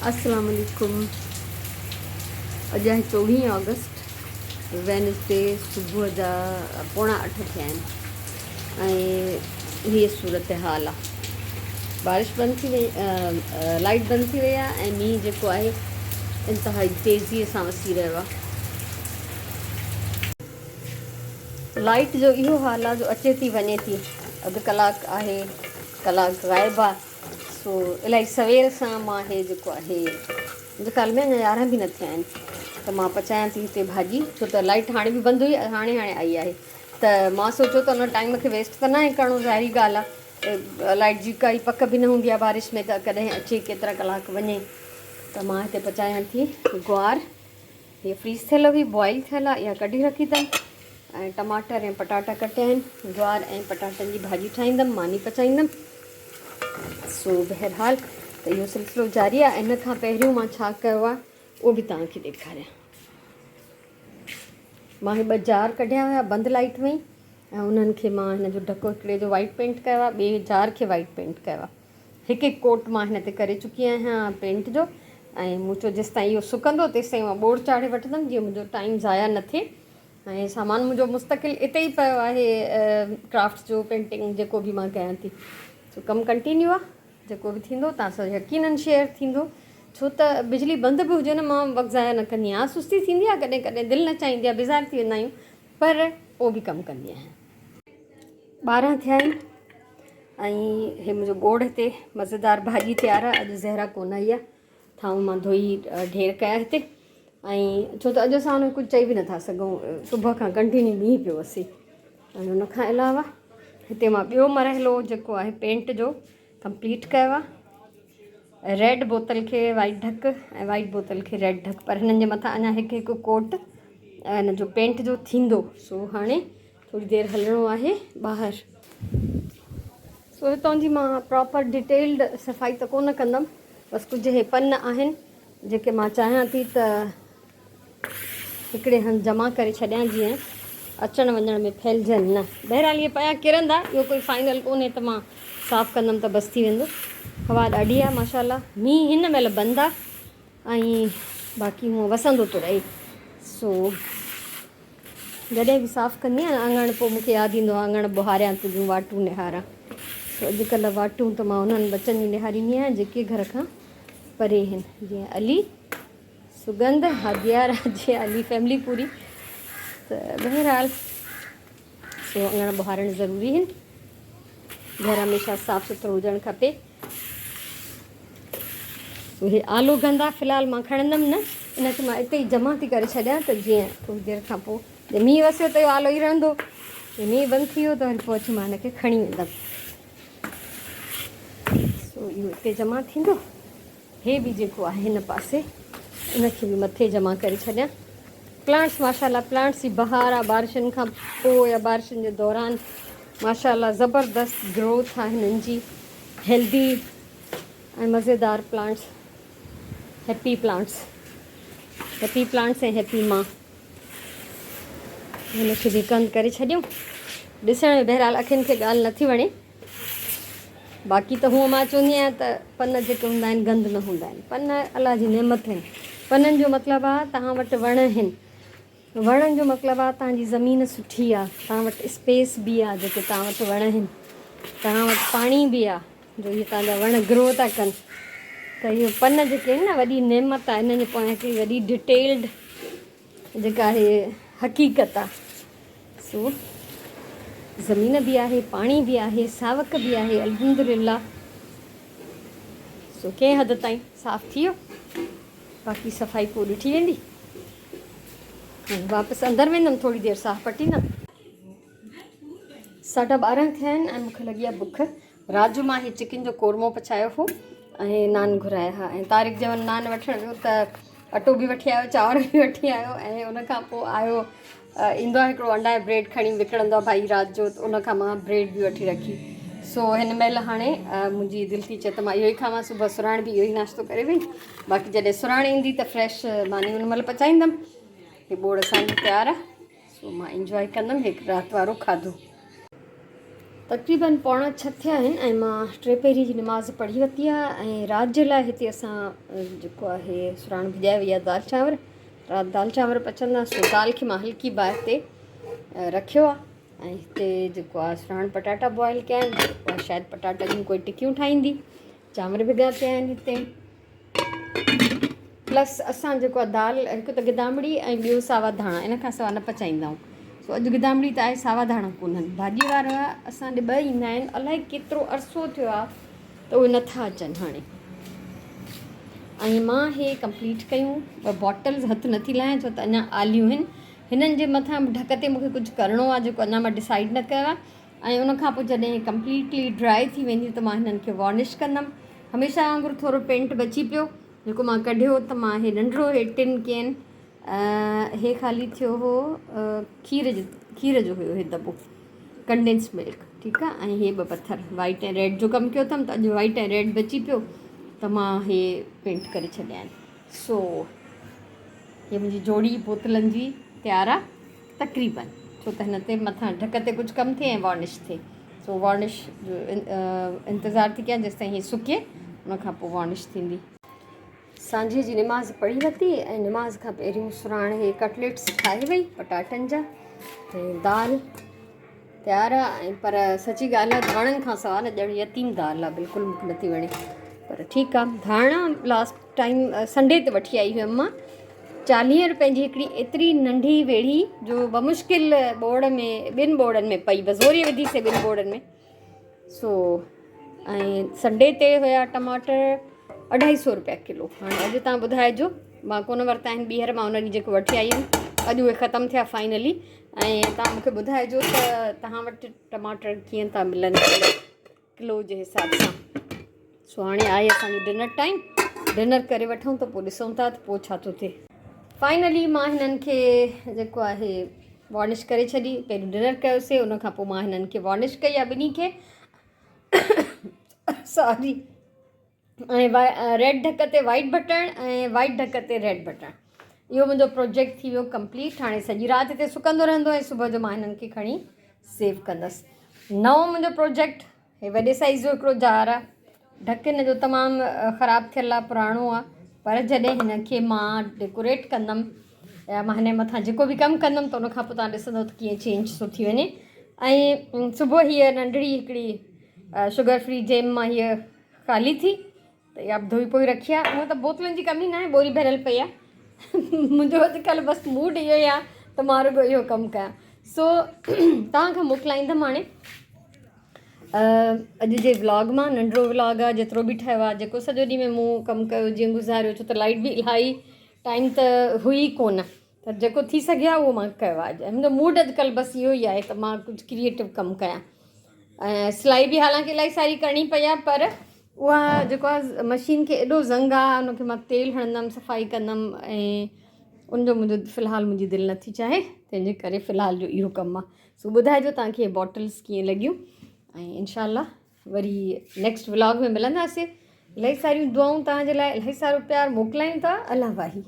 السلام عليڪم اڄ آهي چوويهه آگسٽ وينسڊي صبح جا پوڻا اٺ ٿيا آهن ۽ هيء صورت حال آهي بارش بند ٿي وئي لائٽ بند ٿي وئي آهي ۽ مينهن جيڪو آهي انتهائي تيزيء سان وسي رهيو آهي لائٽ جو اهو حال آهي جو اچي ٿي وڃي ٿي اڌ ڪلاڪ آهي ڪلاڪ غائب آهي سو الائي سوير سان مان هي جيڪو آهي منهنجي خيال ۾ اڃا يارهن به نه ٿيا آهن ته مان پچايان ٿي هتي ڀاڄي ڇو ته لائٽ هاڻي به بند هئي هاڻي هاڻي آئي آهي ته مان سوچيو ته ان ٽائيم کي ويسٽ ته ناهي ڪرڻو ظاهري ڳالهه آهي لائٽ جي ڪائي پڪ به نه هوندي آهي بارش ۾ ته ڪڏهن اچي ڪيترا ڪلاڪ وڃي ته مان هتي پچايان ٿي گوار هيء فريز ٿيل هئي، بوائل ٿيل آهي، اها ڪڍي رکي اٿم ۽ ٽماٽر ۽ پٽاٽا ڪٽيا آهن. گوار ۽ پٽاٽن جي ڀاڄي ٺاهيندم، ماني پچائيندم. سو بهرحال ته اهو سلسلو جاري آهي. ان کان پهريون مان ڇا ڪيو آهي اهو به توهان کي ڏيکاريان. مان هي ٻه جار ڪڍيا هيا بند لائيٽ ۾ ۽ انهن کي مان هن جو ڍڪ هڪڙي جو وائيٽ پينٽ ڪيو آهي، ٻئي جار کي وائيٽ پينٽ ڪيو آهي. هڪ هڪ ڪوٽ مان هن تي ڪري چڪي آهيان پينٽ جو ۽ مون چيو جيستائين اهو سڪندو تيستائين مان ٻوڙ چاڙهي وٺندم جيئن منهنجو ٽائيم ضايع نه ٿئي ۽ سامان منهنجو مستقل اتي ئي پيو آهي ڪرافٽس جو پينٽنگ جيڪو به مان ڪيان ٿي سو ڪم ڪنٽينيو آهي جيڪو به ٿيندو تان سان يقينن شيئر ٿيندو ڇو ته بجلي بند به هجي نه مان وقت ضايع نه ڪندي آهيان سستي ٿيندي آهي ڪڏهن ڪڏهن دل نه چاهيندي آهي بيزار ٿي ويندا آهيون پر پوء به ڪم ڪندي آهيان 12 ٿيا آهن ۽ هي منهنجو ٻوڙ هتي مزيدار ڀاڄي تيار آهي اڄ زهرا ڪونه آئي آهي ٿانو مان ڌوئي ڍير ڪيا هتي ۽ ڇو ته اڄ اسان هن ڪجهه چئي به نٿا سگهون صبح کان ڪنٽينيو مينهن پيو وسي ۽ ان کان علاوه هتي مان ٻيو مرحلو جيڪو آهي پينٽ جو ڪمپليٽ ڪيو آهي ريڊ بوتل کي وائيٽ ڍڪ ۽ وائيٽ بوتل کي ريڊ ڍڪ پر هنن جي مٿان اڃا هڪ هڪ ڪوٽ هن جو پينٽ جو ٿيندو سو هاڻي ٿوري دير هلڻو آهي ٻاهر. سو هتان جي مان پراپر ڊيٽيلڊ صفائي ته ڪونه ڪندم بس ڪجهه هي پن آهن جيڪي مان چاهيان ٿي ته هڪڙي هنڌ جمع ڪري ڇڏيان جيئن اچڻ وڃڻ ۾ ڦهلجن نه. بهرحال اهي پيا ڪرندا اهو ڪوئي فائنل ڪونهي ته مان صاف ڪندم ته بس ٿي ويندو. هوا ڏاڍي آهي ماشاء الله مينهن هن مهل بند آهي ۽ باقي هونء وسندو ٿو رهي سو جڏهن به صاف ڪندي آهيان اڱڻ پوء مون کي ياد ايندو آهي اڱڻ ٻهاريان تنهنجون واٽون نهاران سو اڄڪلهه واٽون ته مان انهن ٻچن جون نهاريندي آهيان جيڪي گهر کان پري آهن جيئن علي سگند هاديا راجي علي فيملي پوري ته بهرحال سو اڱڻ ٻهارڻ ضروري آهن گهر هميشه صاف سٿرو هجڻ کپي. سو هي آلو گندا في الحال مان کڻندم نه ان کي مان اتي ئي جمع ٿي ڪري ڇڏيان ته جيئن ٿوري دير کان پوء جي مينهن وسيو ته اهو آلو ئي رهندو جي مينهن بند ٿي ويو ته وري پوء اچي مان هن کي کڻي ويندم سو اهو اتي جمع ٿيندو هي به جيڪو آهي هن پاسي ان کي به مٿي جمع ڪري ڇڏيان. پلانٽس ماشاء الله پلانٽس جي بهار آ بارشن کان پوء يا بارشن جي دوران ماشاء الله زبردست گروٿ آ هنن جي هيلدي ۽ مزيدار plants happy plants happy plants ۽ happy مان هن کي به ڪند ڪري ڇڏيون ڏسڻ ۾ بهرحال اکين کي ڳالهه نٿي وڻي باقي ته هونء مان چوندي آهيان ته پن جيڪي هوندا آهن گند نه هوندا آهن. پن الله جي نعمت آهن. پنن جو مطلب آهي توهان وٽ وڻ آهن. وڻن جو مطلب آهي توهان جي زمين سٺي آهي. توهان وٽ اسپيس به آهي جيڪي توهان وٽ وڻ آهن. توهان وٽ پاڻي به آهي جو اهي توهان جا وڻ گرو ٿا ڪن. ته اهي پن جيڪي آهن نه وڏي نعمت آهي. انهن جي پويان هڪڙي وڏي ڊيٽيلڊ جيڪا آهي حقيقت آ سو زمين به آهي پاڻي به آهي ساوڪ به آهي الحمدلله سو ڪنهن حد تائين صاف ٿي ويو باقي صفائي پوء ڏٺي ويندي هاڻي واپس اندر ويندم ٿوري دير ساهه پٽيندم ساڍا ٻارهن ٿيا آهن ۽ مونکي لڳي آهي بک رات جو مان هي چڪن جو قورمو پچايو هو ۽ نان گهرايا ها ۽ طارق جنهن مهل نان وٺڻ ويو ته اٽو به وٺي آيو چانور به وٺي آيو ۽ ان کان پوء آيو ايندو آهي هڪڙو انڊا ۽ بريڊ کڻي وڪڻندو آهي ڀائي رات جو ان کان مان بريڊ به وٺي رکي سو هن مهل هاڻي منهنجي دل ٿي چئي ته مان اهو ئي کاوان صبح سراڻ به اهو ئي ناشتو ڪري وئي باقي جڏهن سراڻ ايندي ته فريش ماني ان مهل پچائيندم هي ٻوڙ اسان جو تيار آهي سو مان انجواء ڪندم هڪ رات وارو کاڌو. تقريبن پوڻا ڇهه ٿيا آهن ۽ مان ٽي پهري جي نماز پڙهي ورتي آهي ۽ رات جي لاء هتي اسان جيڪو آهي سراڻ ڀڄائي وئي آهي دال چانور رات دال چانور پچندا سو دال کي مان هلڪي باهه تي رکيو آهي ۽ هتي جيڪو آهي سراڻ پٽاٽا بوائل ڪيا آهن اها شايد پٽاٽا جون ڪوئي ٽڪيون ٺاهيندي چانور ڀڳا پيا آهن هتي پلس اسان جيڪو آهي دال هڪ ته گدامڙي ۽ ٻيو ساوا ڌاڻا ان کان سواء نه پچائيندا آهيون سو اڄ گدامڙي ته آهي ساوا ڌاڻا ڪونهن ڀاڄي وارا اسان ڏي ٻه ايندا آهن الائي ڪيترو عرصو ٿيو آهي ته اهي نٿا اچن هاڻي ۽ مان هي ڪمپليٽ ڪيون ٻه باٽلز هٿ نٿي لاهيان ڇو ته اڃا آليون آهن هنن جي مٿان ڍڪ تي مونکي ڪجهه ڪرڻو آهي جيڪو اڃا مان ڊسائيڊ نه ڪيو آهي ۽ ان کان پوء جڏهن ڪمپليٽلي ڊرائي ٿي وينديون ته مان هنن کي وارنش ڪندم هميشه وانگر ٿورو پينٽ بچي پيو جيڪو مان ڪڍيو ته مان هي ننڍڙو هي ٽن ڪين هي خالي ٿيو هو کير جو کير جو هيو هي دٻو ڪنڊينس ملڪ ٺيڪ آ ۽ هي ٻه پٿر وائٽ ۽ ريڊ جو ڪم ڪيو اٿم ته اڄ وائٽ ۽ ريڊ بچي پيو ته مان هي پينٽ ڪري ڇڏيا آهن سو هي منهنجي جوڙي بوتلن جي تيار آ تقريبن ڇو ته هن تي مٿان ڍڪ تي ڪجهه ڪم ٿئي ۽ وارنش ٿئي سو وارنش جو انتظار ٿي ڪيان جيستائين هي سڪي ان کان پوء وارنش ٿيندي. سانجهي جي نماز پڙهي ورتي ۽ نماز کان پهريون سراڻ هي ڪٽليٽس ٺاهي وئي پٽاٽن جا ۽ دال تيار آ ۽ پر سچي ڳالهه آ ڌاڻن کان سواء نه ڄڻ يتيم دال آ بلڪل مونکي نٿي وڻي پر ٺيڪ آ ڌاڻا لاسٽ ٽائيم سنڊي تي وٺي آئي هيم مان چاليهه روپين جي هڪڙي ايتري ننڍي ويڙهي جو بمشڪل ٻوڙ ۾ ٻن ٻوڙن ۾ پئي بس زوري وڌي سي ٻن ٻوڙن ۾ سو ۽ سنڊي تي هيا ٽماٽر اڍائي سو روپيا ڪلو هاڻي اڄ تان ٻڌائجو مان ڪونه ورتا آهن ٻيهر مان ان ڏينهن جيڪو وٺي آئي هيم اڄ اهي ختم ٿيا فائنلي ۽ تان مونکي ٻڌائجو ته تهان وٽ ٽماٽر ڪيئن ٿا ملن ڪلو جي حساب سان سو هاڻي آهي اسانجو ڊنر ٽائيم ڊنر ڪري وٺون ته پوء ڏسون ٿا ته پوء ڇا ٿو ٿئي فائنلي مان هنن کي جيڪو آهي وارنش ڪري ڇڏي پهريون ڊنر ڪيوسي ان کان پوء مان هنن کي وارنش ڪئي آهي ٻنهي کي ساري ۽ ريڊ ڍڪ تي وائٽ بٽڻ ۽ وائٽ ڍڪ تي ريڊ بٽڻ اهو منهنجو پروجيڪٽ ٿي ويو ڪمپليٽ هاڻي سڄي رات هتي سڪندو رهندو ۽ صبح جو مان هنن کي کڻي سيو ڪندس نئون منهنجو پروجيڪٽ هي وڏي سائيز جو هڪڙو جار آ. ڍڪ هن جو تمام خراب ٿيل آ پراڻو آ پر جڏهن هن کي مان ڊيڪوريٽ ڪندم يا مان هن جي مٿان جيڪو به ڪم ڪندم ته ان کان پوء توهان ڏسندو ته ڪيئن چينج ٿو ٿي وڃي ۽ صبح هيء ننڍڙي هڪڙي شگر فري جيم مان هيء خالي ٿي ته اها به ڌوئي پوئي رکي آهي هونء ته بوتلن جي ڪمي ناهي ٻوري ڀريل پئي آهي منهنجو اڄڪلهه بس موڊ اهو ئي آهي ته مان رڳو اهو ڪم ڪيان سو توهان کان موڪلائيندم هاڻي اڄ جي ولاگ مان ننڍڙو ولاگ آهي جيترو به ٺهيو آهي جيڪو سڄو ڏينهن ۾ مون ڪم ڪيو جيئن گذاريو ڇو ته لائٽ به الاهي ٽائيم ته هئي ڪونه پر جيڪو ٿي سگهيو آهي اهو مان ڪيو آهي منهنجو موڊ اڄڪلهه بس اهو ئي آهي ته مان ڪجهه ڪريئيٽو ڪم ڪيان ۽ سلائي به حالانڪه الاهي ساري ڪرڻي پئي آهي پر اها جيڪو آهي مشين کي ايڏو زنگ آهي ان کي مان تيل هڻندم صفائي ڪندم ۽ ان جو منهنجو في الحال منهنجي دل نٿي چاهي تنهن جي ڪري في الحال جو اهو ڪم آهي سو ٻڌائجو توهان کي باٽلس ڪيئن لڳيون ۽ انشاء الله وري نيڪسٽ ولاگ ۾ ملنداسي الاهي ساريون دعائون توهان جي لاء الاهي سارو پيار موڪلايون ٿا الله واهي.